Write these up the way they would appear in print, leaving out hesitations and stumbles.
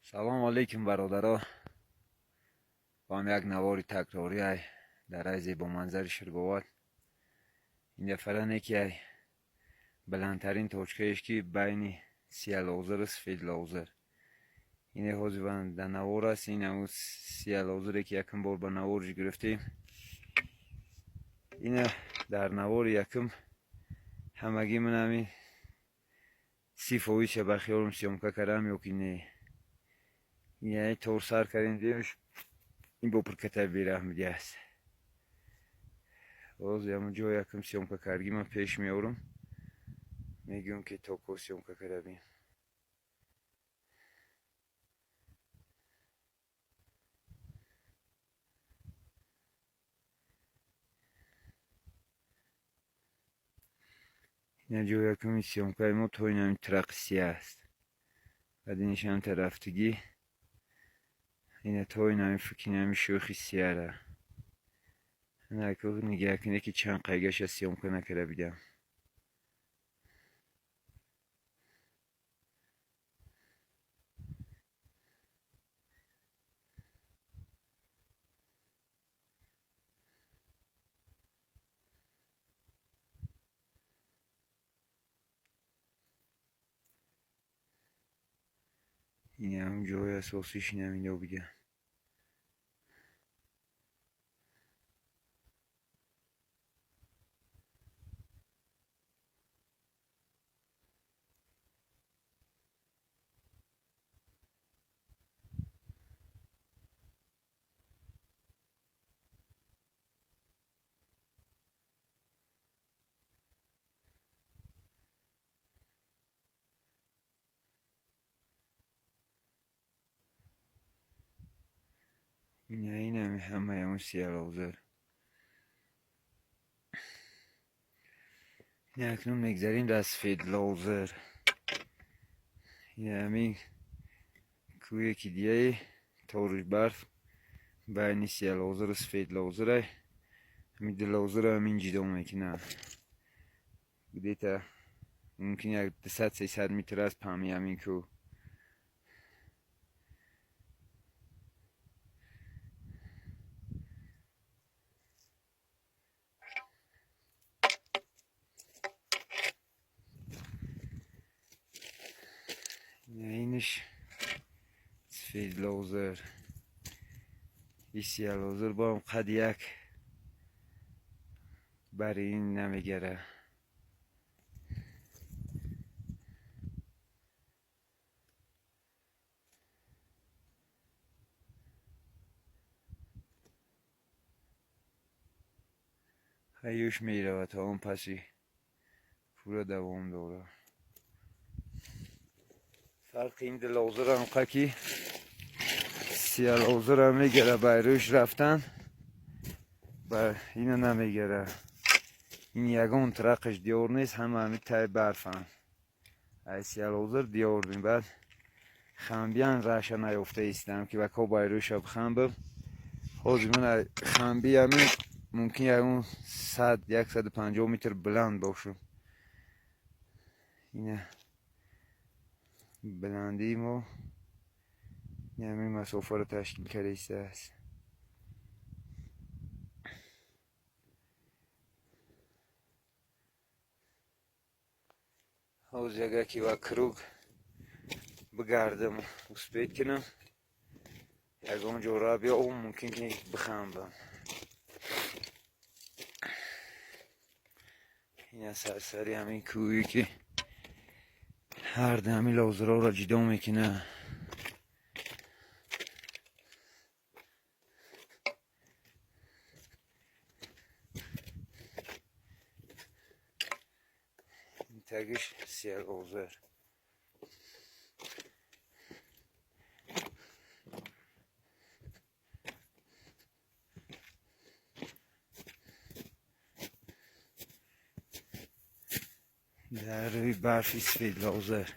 Салому алейкум, бародаро. Бо ҳам як навори такрорӣ ай дараи зебоманзари Ширговат. Ин дафъара неки ай баландтарин точкаеш, ки байни Сиялоғзиру Сафедлоғзир. Ине ҳозир дар навор аст, ин ҳамун Сиялоғзире, ки якум бор ба наворш гирифтем. Ина дар навори якум ҳамагӣ ман ҳамин 30 фоизша ба хиёлам съёмка кардам ё ки не. Яъне тор сар кардем, димш ин бо пуркатай бераҳмидӣ аст. Боз ҳамун ҷо якум съёмка кардгӣ ман пеш меорам, мегӯям, ки то ко съёмка кардабем. Ина ҷо якуми съёмкаи мо то ин ҳамин трақи сия аст. Баъд инаш ҳам тарафтигӣ, ина то ин ҳамин фикини ҳамин шӯхи сияра. Нигаҳ кунед, ки чанд қайгаша съёмка накарда бидам. Ин ҳамун ҷои асосиш ин ҳамино бидам. Ина инами ҳамаи ҳамун Сиялоғзир. Ина акнун мегзарем дар Сафедлоғзир. Ина ҳамин кӯҳе, ки дияи ториш барф байни Сиялоғзиру Сафедлоғзирай. Ҳамин ду лоғзиро ҳамин ҷидо мекунад. Где-то мумкин як 200-300 метр аст паҳми ҳамин кӯҳ. Инаш Сафедлоғзир. И Сиялоғзир бо ҳам қад як бари ин намегара. Ҳаюш меравад то он паси пурра давом дорад. Фарқи ин ду лоғзирам қа, ки Сиялоғзира мегара байрӯш рафтан, ба ина намегара. Ин ягон трақаш диёр нест, ҳама ҳами таи барфанд. Ай Сиялоғзир диёрдем, баъд хамбиян раша наёфта истам, ки ба ко байрӯша бихамбам. Ҳозир ман хамби ҳамин мумкин ягон 100, 150 метр баланд бошам. Ина баландии мо ҳамин масофаро ташкил карда истааст. Ҳозир агар ки вокруг бигардам, успеть кунам, ягон ҷо ра биёбам, мумкин ки бихамбам. Ина сарсари ҳамин кӯҳе, ки ҳар ду ҳамин лоғзироро ҷидо мекунад. Тагиш Сиялоғзир. Дар рӯи барфи Сафедлоғзир.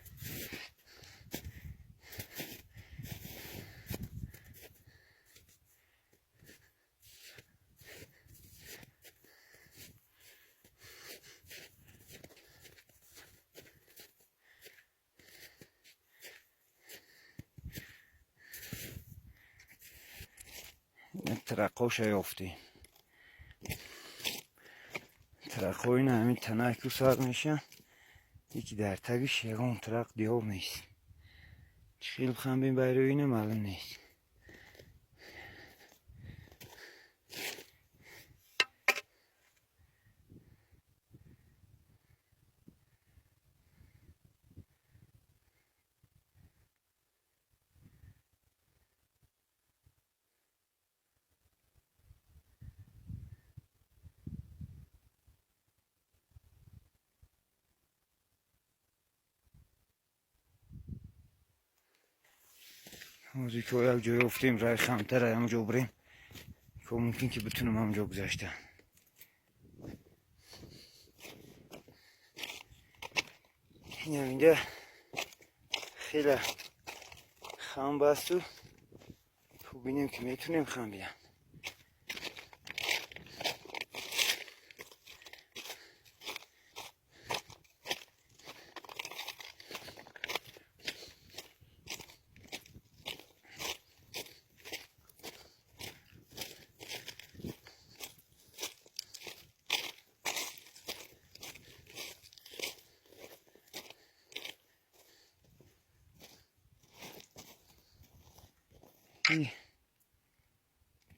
Трақоша ёфтем. Трақҳо ина ҳамин танаку сар мешан. Яки дар тагиш ягон трақ диёр нест. Чӣ хел бихамбем байрӯи ина маълум нест. Ҳозир ки як ҷой ёфтем, рай хамтара ҳамҷо бирем. Ко мумкин ки битунам ҳамҷо гузаштан. Инам инҷа хеле хам басту. Бубинем ки метунем хам биям.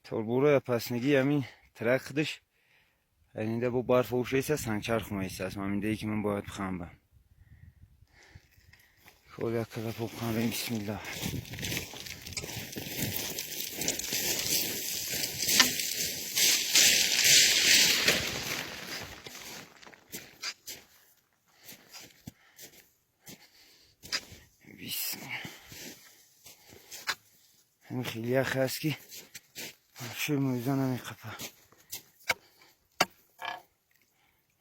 Торбура паснагӣ ҳамин трак худаш инда бо барф ошеса сангчарх меистааст. Ман индае ки ман бояд бихамбам. Хоб як калапо бихамбем. Бисмиллаҳ. Ҳамин хеле ях аст ки вообще мӯза намеқапа.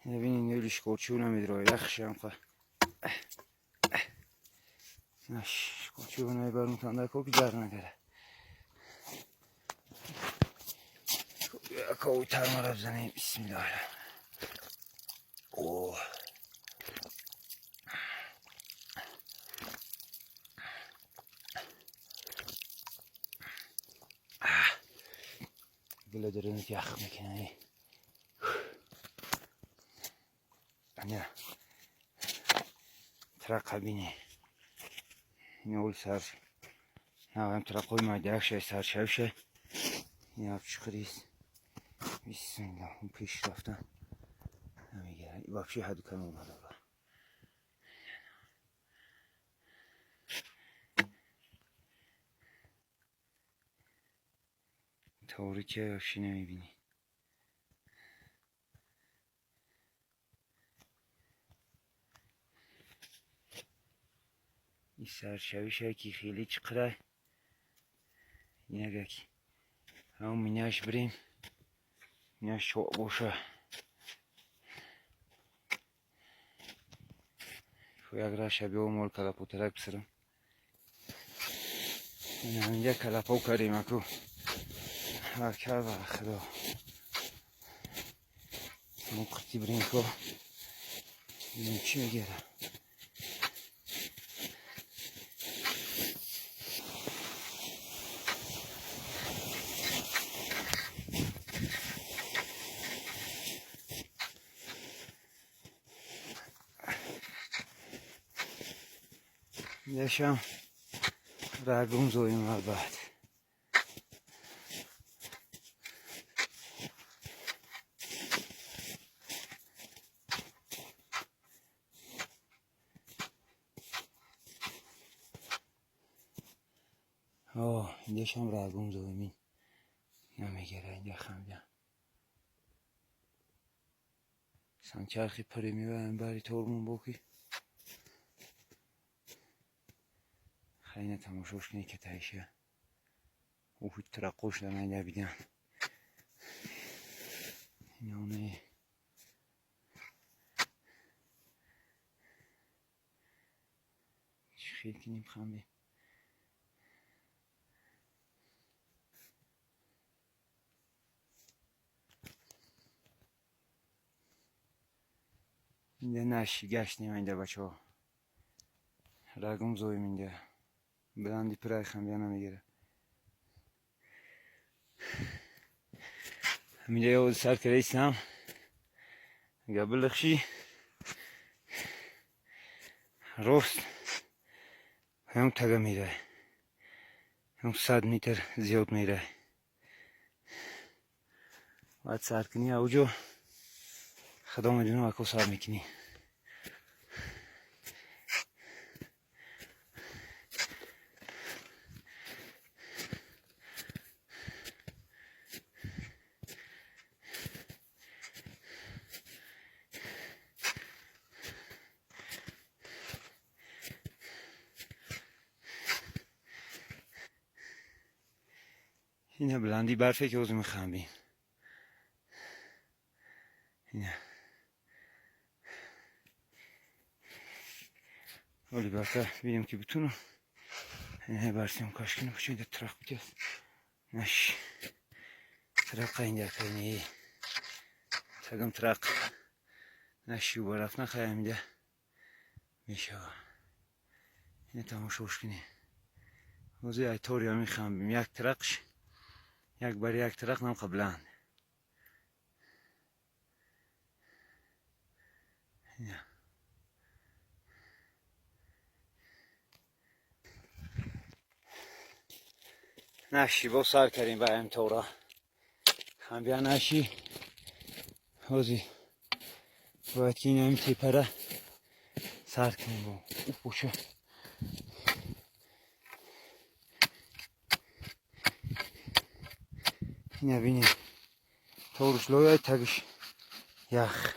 Бинед нӯли шикорчиу намедирояд. Яхшам қа. Шикорчиу намебарум тандако ки дар нагара. Якови тармара бизанем. Бисмиллаҳ. О. Гула дарунат ях мекунад. Ана трақа бини. Ин ол сар. Навам трақои майдаакшай саршавшай. Ин чиқирист. Бисмиллаҳ. Пеш рафтан намегирад. Вообще ҳаду канор надорад. Торикия вообще намебинӣ. Ин саршавише ки хеле чиқира. Ин агар ки ҳамон минаш бирем, минаш чоқ боша. Як раша биё мол калапотарак бисирам. Ин ҳаминҷа калапо кардем аку. Ҳаркар ва худо. Мо қирти бирем ко. Бинем чӣ мегирад. Яшам рагум зоим албат. Инҷашам рагум зоимин намегира. Инҷа хамбя. Санчархи пуре мебарам бари тормон боки. Хайна тамошош кунед ки таиша. Ӯ трақош дар бидан. Иноне чӣ хел кинем хамбе. Инда наши гаштем инда бачаҳо. Рагум зоим инда. Баланди пирай хамбя намегирад. Ҳаминҷа ё сар кардаистам, агар билихшӣ, рост ҳам тага мерай, ҳам 100 метр зиёд мерай. Бояд сар кунӣ, ауҷо худо медонам ако сар мекунӣ. Ина баландии барфе ки ҳозир мехамбем. Ина оли барфа бинем ки бутунам ина барсем каш кунам. Чунда тирак бикас наш тирақа инда кайни тагам тирак наши бараф нахаям, инда мешава. Ина тамошош кунем. Ҳозир айтори мехамбем, як тирақш як бар як тирак намқа баланд. Ина наши бо сар кардем ба ҳамтора хамбия наши. Ҳозир бояд ки ин ҳами тепара сар кунем бо боша. Ина бинем, торуш лояй, тагиш ях.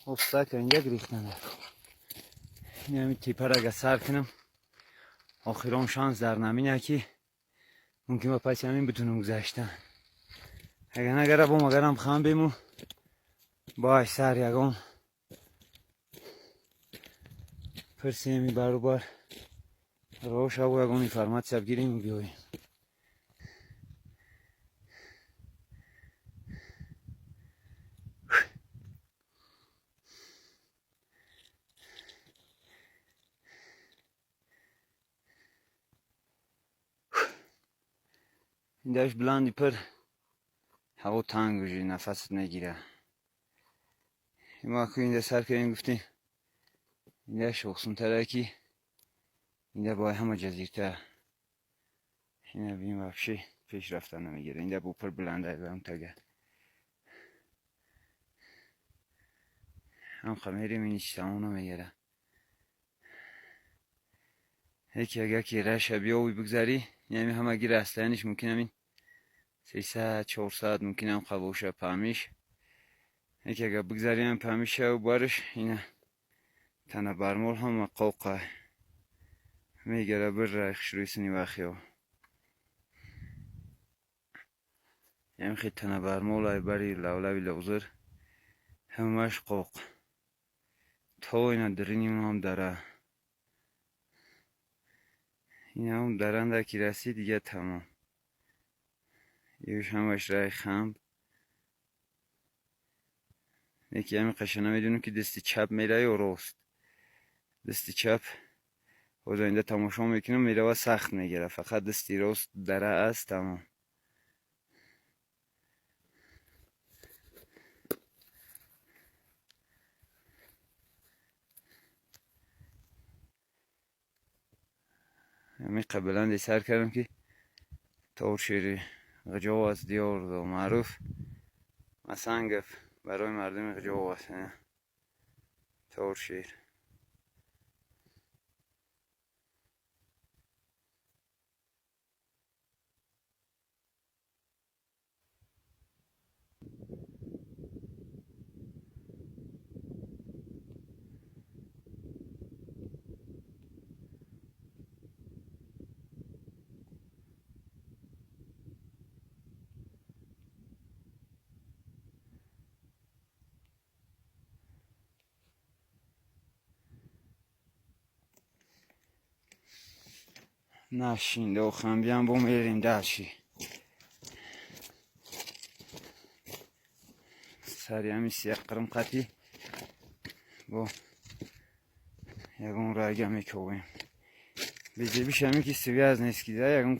Офстака инҷа гирифтан. Ин ҳами тепара агар сар кунам, охирон шанс дар намина ки мумкин ба паси ҳамин битунам гузаштан. Агар нагара бо магарам хам бему бо сар ягон пирсеми, баробар роҳ шаву ягон информация бигирем, биёем. Индаш баланди пир ҳаво танг, уже нафасат мегира. Ма ку инда сар кардем, гуфтем, индаш осонтара ки инда бо ҳама ҷазиртар. Ина бинем, вообще пеш рафтан намегира. Инда бо пир баланда бам тага ҳам мерем, ин ҳеч тамом намегира. Яке агар ки раша биёвӣ, бигзарӣ, яъне ҳамаги растаяниш мумкин ҳамин 300, 400 мумкин ҳам боша памиш. Яке агар бигзарӣ ҳам памишаву барш, ина тана бармол ҳама қоқа мегара бир рай хушрӯи сини вахиё. Ям хе тана бармол ай бари лавлави лавзир ҳамаш қоқ то ина дирини ҳам дара. Ин ҳам даранда ки расид, дига тамом. Юш ҳамаш рай хамб. Яки ҳами қаша намедонам ки дасти чап мера ё рост. Дасти чап ҳозир инда тамошо мекунам, мерава, сахт мегира, фақат дасти рост дара аст, тамом. Ҳамин баланде сар кардам ки тор шери ғиҷов аст, диёр маъруф Масангов барои мардуми ғиҷов аст тор шер. Нашинда хамбиям, бо мерем дальше. Сари ҳами сияққирим қатӣ бо ягон райга мековем. Безебиш ҳами ки связь нест ки да ягон.